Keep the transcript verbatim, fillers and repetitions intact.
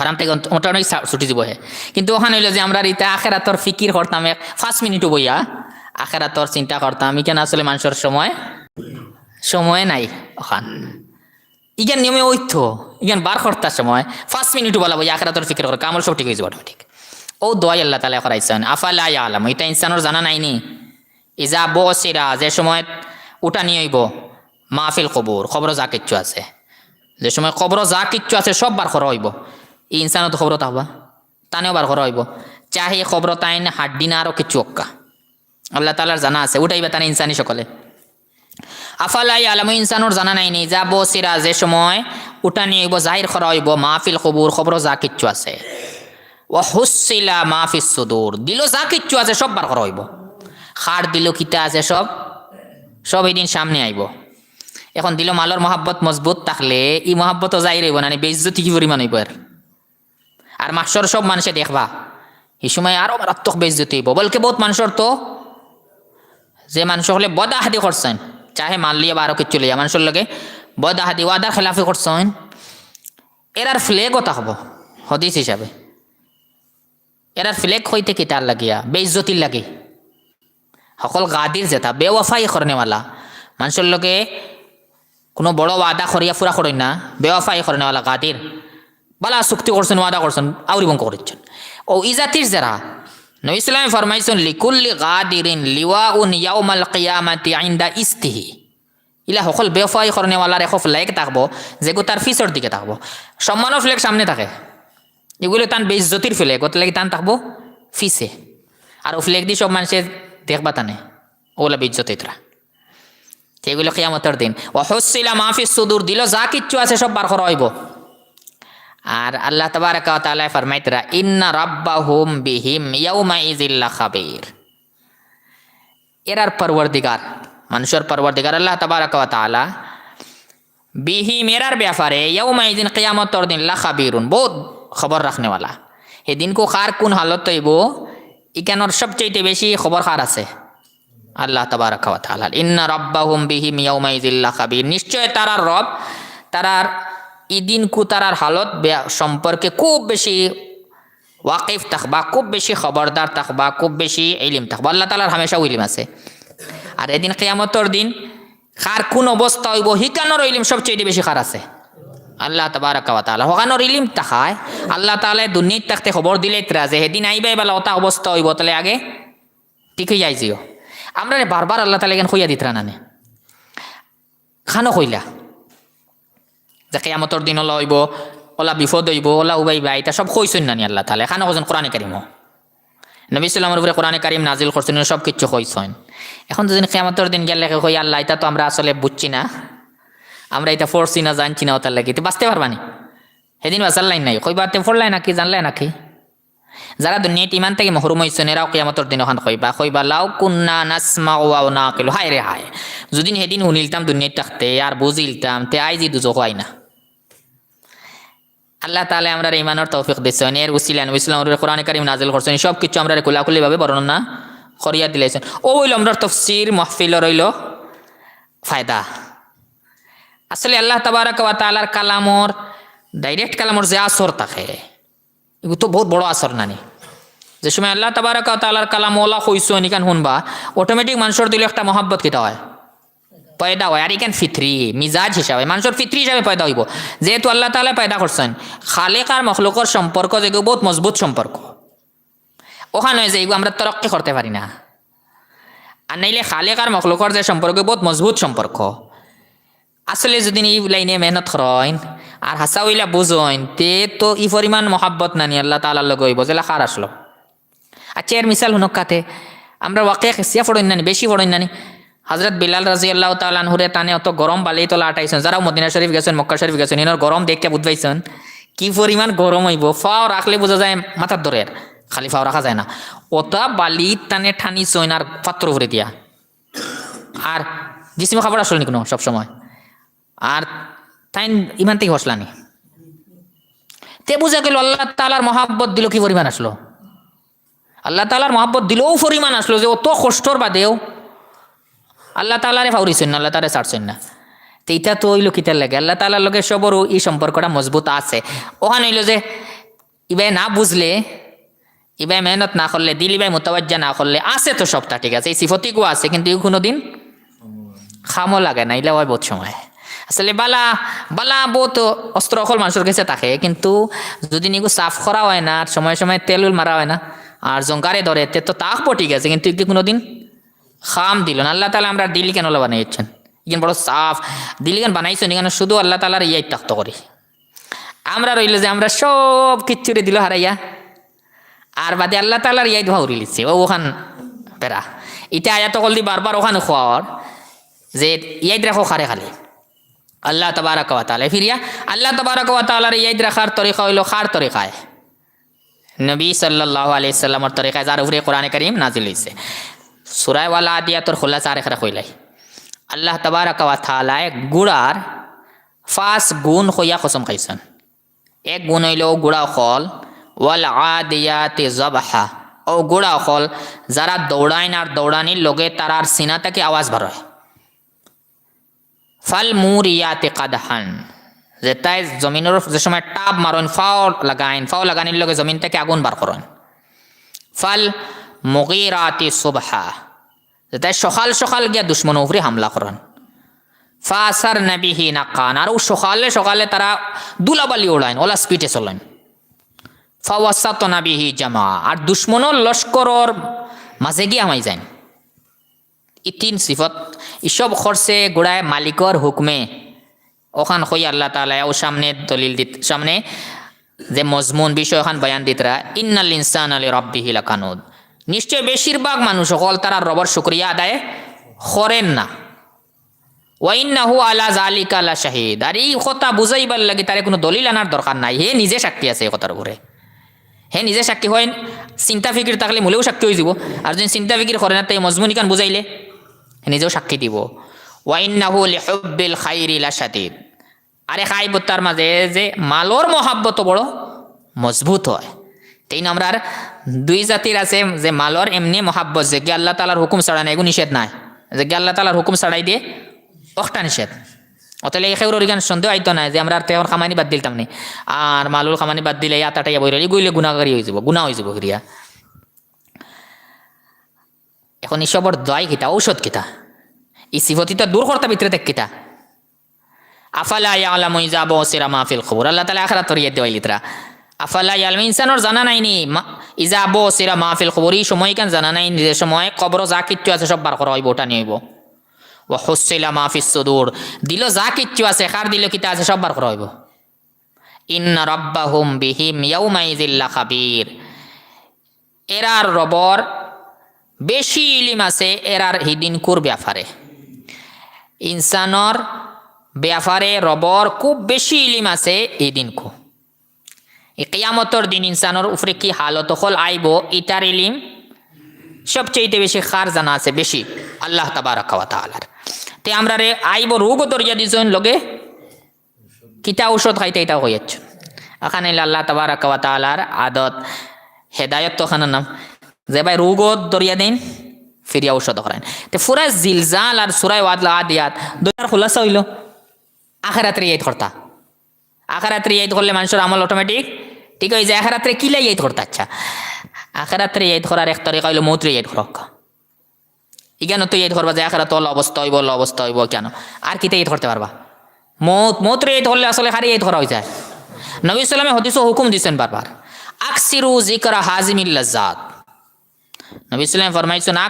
ফার্ম থাকি on-, automatic সা-, ছুটি দিব হে। কিন্তু অখান অইলো যে আমরার ইতা আখেরাতর ফিকির করতাম এক পাঁচ মিনিটও বইয়া, আখেরাতর চিন্তা করতাম, ইখান আসলে মানষর সময়, সময় নাই অখান। ইখান নিয়মে অইতো, ইখান বার করতার সময় পাঁচ মিনিটও বালা বইয়া আখেরাতর ফিকির করো, কামল সব ঠিক অইযিবো অটোমেটিক। অউ দোয়াই আল্লাহ তাআলায় করাইছইন, আফালা ইয়ালামু, ইতা ইনসানর জানা নাইনি? ইজা বুসিরা, যে সময় উঠানি অইবো, মা ফিল কুবুর, কবরো যা কিচ্ছু আছে, যে সময় কবরো যা কিচ্ছু আছে সব বার করা অইবো। ই ইনসানও তো কবরো থাকবা, তানেও বার করা অইবো। চাহে কবরো তাইন হাড্ডি না আরো কিচ্ছু অক্কা, আল্লাহ তাআলার জানা আছে, উঠাইবা তানে ইনসানি সকলে। আফালা ইয়ালামু, ইনসানর জানা নাইনি, ইজা বুসিরা, যে সময় উঠানি অইবো, জাহির করা অইবো, মা ফিল কুবুর, কবরো যা কিচ্ছু আছে। ওয়া হুসিলা মা ফিস সুদুর, দিলো যা কিচ্ছু আছে সব বার করা অইবো। কার দিলো কিতা আছে সব, সব ইদিন সামনে আইবো। এখন দিলো মালর মহাব্বত মজবুত থাকলে ই মহাব্বতও জাহির অইবো না নি, বেইজ্জতি কি পরিমাণ অইবো এর। আর মাহশর সব মানষে দেখবা, ই সময় আরো মারাত্মক বেইজ্জতি অইবো। বলকে বউত মানষর তো, যে মানষ অকলে বদ আহদি করছইন, চাহে মাল লইয়া বা আরো কিচ্ছু লইয়া, মানষর লগে বদ আহদি ওয়াদার খেলাফি করছইন, এরার ফ্ল্যাগও থাকবো হাদিস হিসাবে। এরার ফ্ল্যাগ অইতে কিতার লাগিয়া? বেইজ্জতির লাগি। হকল গাদির যেটা, বেওয়াফাই করনেওয়ালা, মানষর লগে কুনু বড় ওয়াদা করিয়া পুরা করইন না, বেওয়াফাই করনেওয়ালা গাদির। বালা চুক্তি করছইন, ওয়াদা করছইন, আউরি ভঙ্গ করিচ্ছইন। অউ ই জাতির যেরা, নবী সাল্লাল্লাহু আলাইহি ওয়াসাল্লামে ফরমাইছইন, লিকুল্লি গাদিরিন লিওয়াউন ইয়াউমাল কিয়ামাতি ইনদা ইস্তিহি। ইলা হকল বেওয়াফাই করনেওয়ালার এক ফ্ল্যাগ থাকবো, যেগু তার পিছর দিকে থাকবো। সম্মানর ফ্ল্যাগ সামনে থাকে, ইগুলো তান বেইজ্জতির ফ্ল্যাগ, অতার লাগি তান থাকবো পিছে। আর অউ ফ্ল্যাগ দি সব মানষে দেখবা তানে, অউলা বেইজ্জত অইতরা। তে ইগুলো কিয়ামতর দিন। ওয়া হুসিলা মা ফিস সুদুর, দিলো যা কিচ্ছু আছে সব বার করা অইবো। আর আল্লাহ তাবারাকা ওয়া তাআলায় ফরমাইতরা, ইন্না রাব্বাহুম বিহিম ইয়াউমাইযিল লাখাবীর। এরার পরওয়ারদিগার, মানষর পরওয়ারদিগার আল্লাহ তাবারাকা ওয়া তাআলা, বিহিম, এরার ব্যাপারে, ইয়াউমাইযিন, কিয়ামতর দিন, লাখাবীরুন, বউত খবর রাখনেওয়ালা। হিদিনকু কার কুন হালত অইবো, ইখানর সবচাইতে বেশি খবর কার আছে? আল্লাহ তাবারাকা ওয়া তাআলার। ইন্না রাব্বাহুম বিহিম ইয়াউমাইযিল লাখাবীর, নিশ্চয় তারার রব তারার ইদিনকু তারার হালত বে-, সম্পর্কে খুব বেশি ওয়াকিফ থাকবা, খুব বেশি খবরদার থাকবা, খুব বেশি ইলিম থাকবা। আল্লাহ তাআলার হামেশাউ ইলিম আছে। আর এদিন কিয়ামতর দিন কার কুন অবস্থা অইবো, হিখানর ইলিম সবচাইতে বেশি কার আছে? আল্লাহ তাবারাকা ওয়া তাআলা। হকানর ইলিম থাকায় আল্লাহ তাআলায় দুনিয়াত থাকতে খবর দিলাইতরা যে হিদিন আইবায় বালা অতা অবস্থা অইবো, তাইলে আগে ঠিক অইয়া আইজিও। আমরারে বারবার আল্লাহ তাআলায় ইখান কইয়া দিতরা না নি? কানো কইলা যে কিয়ামতর দিন অলা অইবো, অলা বিপদ অইবো, অলা উবাইবা, ইতা সব কইছইন না নি আল্লাহ তাআলায়? কানো কইছইন কোরআনে কারিমো। নবী সাল্লামর উপরে কোরআনে কারিম নাজিল করছইন, সব কিচ্ছু কইছইন। এখন যদি কিয়ামতর দিন গেলে কেউ কই, "আল্লাহ, ইতা তো আমরা আসলে বুঝছি না, আমরা ইতা পড়ছি না, জানছি না, অতার লাগি," তে বাঁচতে পারবা নি? হিদিন বাঁচার লাইন নাই। কইবা, "তে পড়লায় নাকি, জানলায় নাকি?" যারা দুনিয়াত ইমান থাকি মহরুম অইছইন, এরাও কিয়ামতর দিন অখান কইবা, কইবা, "লাউ কুন্না নাসমাউ আও নাকিলু।" হায় রে হায়, যুদি হিদিন হুনিলতাম দুনিয়াত থাকতে আর বুঝিলতাম, তে আইজ ই দুজখো আই না। আল্লাহ তাআলায় আমরারে ইমানর তৌফিক দিছইন, এর উসিলায় নবী সাল্লাল্লাহু আলাইহি ওয়াসাল্লামর উপরে কোরআনে কারিম নাজিল করছইন, সব কিছু আমরারে খুলাখুলি ভাবে বর্ণনা করিয়া দিলাইছইন। অউ অইলো আমরার তফসির মাহফিলর অইলো ফায়দা। আসলে আল্লাহ তাবারাকা ওয়া তাআলার কালামর, direct কালামর যে আসর থাকে, ইগু তো বউত বড় আসর না নি? যে সময় আল্লাহ তাবারাকা ওয়া তাআলার কালাম অলা কইছইন, ইখান হুনবা, automatic মানষর দিলো একটা মহব্বত কিতা অয়? পয়দা অয়। আর ইখান ফিতরি, মিজাজ হিসাবে, মানষর ফিতরি হিসাবে পয়দা অইবো। যেহেতু আল্লাহ তাআলায় পয়দা করছইন, খালেক আর মখলুকর সম্পর্ক যেগু বউত মজবুত সম্পর্ক। অখান অয় যে ইগু আমরা তরক্কি করতে পারি না। আর নাইলে খালেক আর মখলুকর যে সম্পর্ক, বউত মজবুত সম্পর্ক। আসলে যুদি ই লাইনে মেহনত করইন আর হাছা অইলা বুঝইন, তে তো ই পরিমাণ মহব্বত না নি আল্লাহ তাআলার লগে অইবো, যেলা কার আসলো। আচ্ছা, এর মিসাল হুনউক্কা তে, আমরা ওয়াকিয়া কিসসা পড়ইন না নি, বেশি পড়ইন না নি। হযরত বিলাল রাদিয়াল্লাহু তাআলা আনহুরে তানে অত গরম বালির তলা আটাইছইন, যারাও মদিনা শরীফ গেছইন, মক্কা শরীফ গেছইন, ইনর গরম দেখিয়া বুঝ পাইছইন কি পরিমাণ গরম অইবো। পাও রাখলে বুঝা যায় মাথাত ধরের, খালি পাও রাখা যায় না। অতা বালিত তানে টানিছইন আর পাথরর উপরে দিয়া। আর জিসিমে কাপড় আসলো নি কুনু সব সময়। আর তাইন ইমান থাকি হসলা নি। তে বুঝা গেলো আল্লাহ তাআলার মহব্বত দিলো কি পরিমাণ আসলো। আল্লাহ তাআলার মহব্বত দিলো অউ পরিমাণ আসলো যে অত কষ্টর বাদেও আল্লাহ তাআলারে ফাউরিছইন না, আল্লাহ তাআলারে ছাড়ছইন না। তে ইতা তো অইলো কিতার লাগি? আল্লাহ তাআলার লগে সবরউ ই সম্পর্কটা মজবুত আছে। অখান অইলো যে ইবায় না বুঝলে, ইবায় মেহনত না করলে, দিল ইবায় মুতাওয়াজ্জা না করলে, আছে তো সবটা ঠিক আছে, এই সিফতিগু আছে, কিন্তু ইগু কুনুদিন কামো লাগে না, ইলা অয় বউত সময়। আসলে বালা, বালা বউত অস্ত্র অকল মানষর গেছে থাকে, কিন্তু যুদি ইগু সাফ করা অয় না, আর সময় সময় তেল উল মারা অয় না, আর জঙ্গারে ধরে, তে তো থাকবো ঠিক আছে, কিন্তু ইগু কুনুদিন কাম দিল না। আল্লাহ তাআলা আমরার দিল কেন বানাইছইন? ইখান বড় সাফ, দিল ইখান বানাইছইন, ইখান শুধু আল্লাহ তাআলার ইয়াদ থাকতো করি। আমরা রইল যে আমরা সব কিচ্ছুরে দিল হারাইয়া, আর বাদে আল্লাহ তাআলার ইয়াদ ভাউরি লিছে, অউ অখান পেরা। ইতা আয়াত অকল দি বারবার অখান কওয়ার যে ইয়াদ রাখো কারে খালি, আল্লাহ তাবারাকা ওয়া তাআলা। ফিরিয়া আল্লাহ তাবারাকা ওয়া তাআলার ইয়াদ রাখার তরিকা অইলো কার তরিকায়? নবী সাল্লাল্লাহু আলাইহি ওয়াসাল্লামর তরিকায়, যার উপরে কোরআনে কারীম নাজিল অইছে। সূরা ওয়াল আদিয়াতর খুলাসা আরেকরা কইলাই। আল্লাহ তাবারাকা ওয়া তাআলায় ঘোড়ার পাঁচ গুণ কইয়া কসম খাইছইন। এক গুণ অইলো অউ ঘোড়া অকল, ওয়াল আদিয়াতি যাবহা, অউ ঘোড়া অকল যারা দৌড়াইন আর দৌড়ানির লগে তারার সিনা থাকি আওয়াজ বার অয়। ফাল মুরিয়াতি কাদহান, যেতায় জমিনর যে সময় টাপ মারইন, ফাও লাগাইন, ফাও লাগানির লগে জমিন থাকি আগুন বার করইন। ফাল মুগিরাতি সুবহা, যেতায় সকাল সকাল গিয়া দুশমনর উপরে হামলা করইন। ফাআসারনা বিহি নাকআন, আর অউ সকালে সকালে তারা ধুলাবালি উড়াইন, অলা স্পিডে চলইন। ফাওয়াসাতনা বিহি জামআ, আর দুশমনর লস্করর মাঝে গিয়া হামাই যাইন। ই তিন সিফত, ইসব করছে ঘোড়ায় মালিকর হুকুমে। অখান কই আল্লাহ তাআলায় অউ সামনে দলিল দিত, সামনে যে মজমুন বিষয় অখান বয়ান দিতরা, ইন্নাল ইনসানা লিরাব্বিহি লাকানুদ। নিশ্চয় বেশিরভাগ মানুষ অকল তারার রবর শুকরিয়া আদায় করইন না। ওয়া ইন্নাহু আলা যালিকা লাশাহিদ। আর ই কথা বুঝাইবার লাগি তারে কুনু দলিল আনার দরকার নাই, হে নিজে সাক্ষী আছে ই কথার উপরে। হে নিজে সাক্ষী অইন, চিন্তা ফিকির থাকলে মূলেও সাক্ষী অইযিবো। আর যুদি চিন্তা ফিকির করে না, তে মজমুন ইখান বুঝাইলে হে নিজেও সাক্ষী দিবো। ওয়া ইন্নাহু লিহুব্বিল খাইরি লাশাদীদ। আরেক আইব তার মাঝে যে মালর মহাব্বত বড় মজবুত অয়। তিন নম্বর, দুই জাতির আছে যে মালর এমনে মহাব্বত, যেগিয়ে আল্লাহ তাআলার হুকুম ছাড়া না, এগু নিষেধ নায়। যেগিয়ে আল্লাহ তাআলার হুকুম ছাড়াই দে, অখটা নিষেধ। অতএব কেউর ইখান সন্দেহ আইতো নায় যে আমরা আর তেহর কামানি বাদ দিলতাম নি, আর মালর কামানি বাদ দিলে ইয়াত আটাইয়া বইরইলে, ইগু অইলে গুনাহগারি অইযিবো, গুনাহ অইযিবো ফিরিয়া। অখন ইসবর দোয়াই কিতা, ঔষধ কিতা? ই সিফতিতা দূর করতা ভিতরে থাকি কিতা? আফালা ইয়ালামু ইজা বুসিরা মা ফিল কুবুর। আল্লাহ তাআলায় আখিরাতর ইয়াদ দেওয়াইলিতরা। আফালা ইয়ালামু, ইনসানর জানা নাই নি? মা, ইজা বুসিরা মা ফিল কুবুর, ই সময় ইখান জানা নাই নি, যে সময় কবরো যা কিচ্ছু আছে সব বার করা অইবো, উঠানি অইবো। ওয়া হুসিলা মা ফিস সুদুর, দিলো যা কিচ্ছু আছে, কার দিলো কিতা আছে সব বার করা অইবো। ইন্না রাব্বাহুম বিহিম ইয়াউমাইযিল লাখাবীর। এরার রবর বেশি ইলিম আছে এরার হিদিনকুর ব্যাপারে। ইনসানর ব্যাপারে রবর খুব বেশি ইলিম আছে হিদিনকু। ই কিয়ামতর দিন ইনসানর উপরে কি হালত অকল আইবো, ইতার ইলিম সবচাইতে বেশি কার জানা আছে? বেশি আল্লাহ তাবারাকা ওয়া তাআলার। তে আমরারে আইবো রোগও ধরিয়া দিছইন, লগে কিতা ঔষধ খাইতা ইতাও কইয়াছইন। অখান অইলে আল্লাহ তাবারাকা ওয়া তাআলার আদত, হেদায়ত তো অখানর নাম। যেবায় রোগও ধরিয়া দেইন, ফিরিয়া ঔষধ করাইন। তে পুরা জিলজাল আর সূরা ওয়াল আদিয়াত দুইটার খুলাসা অইলো আখিরাতরে ইয়াদ করতা। আখিরাতরে ইয়াদ করলে মানষর আমল automatic ঠিক অইযায়। আখিরাতরে কিলা ইয়াদ করতা? আচ্ছা, আখিরাতরে ইয়াদ করার এক তরিকা অইলো মউতরে ইয়াদ করউক্কা। ইখানো তো ইয়াদ করবা যে আখিরাতো অলা অবস্থা অইবো, অলা অবস্থা অইবো, কেনে? আর কিতা ইয়াদ করতে পারবা? মউত, মউতরে ইয়াদ করলে আসলে কারে ইয়াদ করা অইযায়? নবী সাল্লামে হাদিসো হুকুম দিছইন বারবার, "আকসিরু যিকরা হাজিমিল লাজ্জাত।" নবী সাল্লামে ফরমাইছইন, "আক-,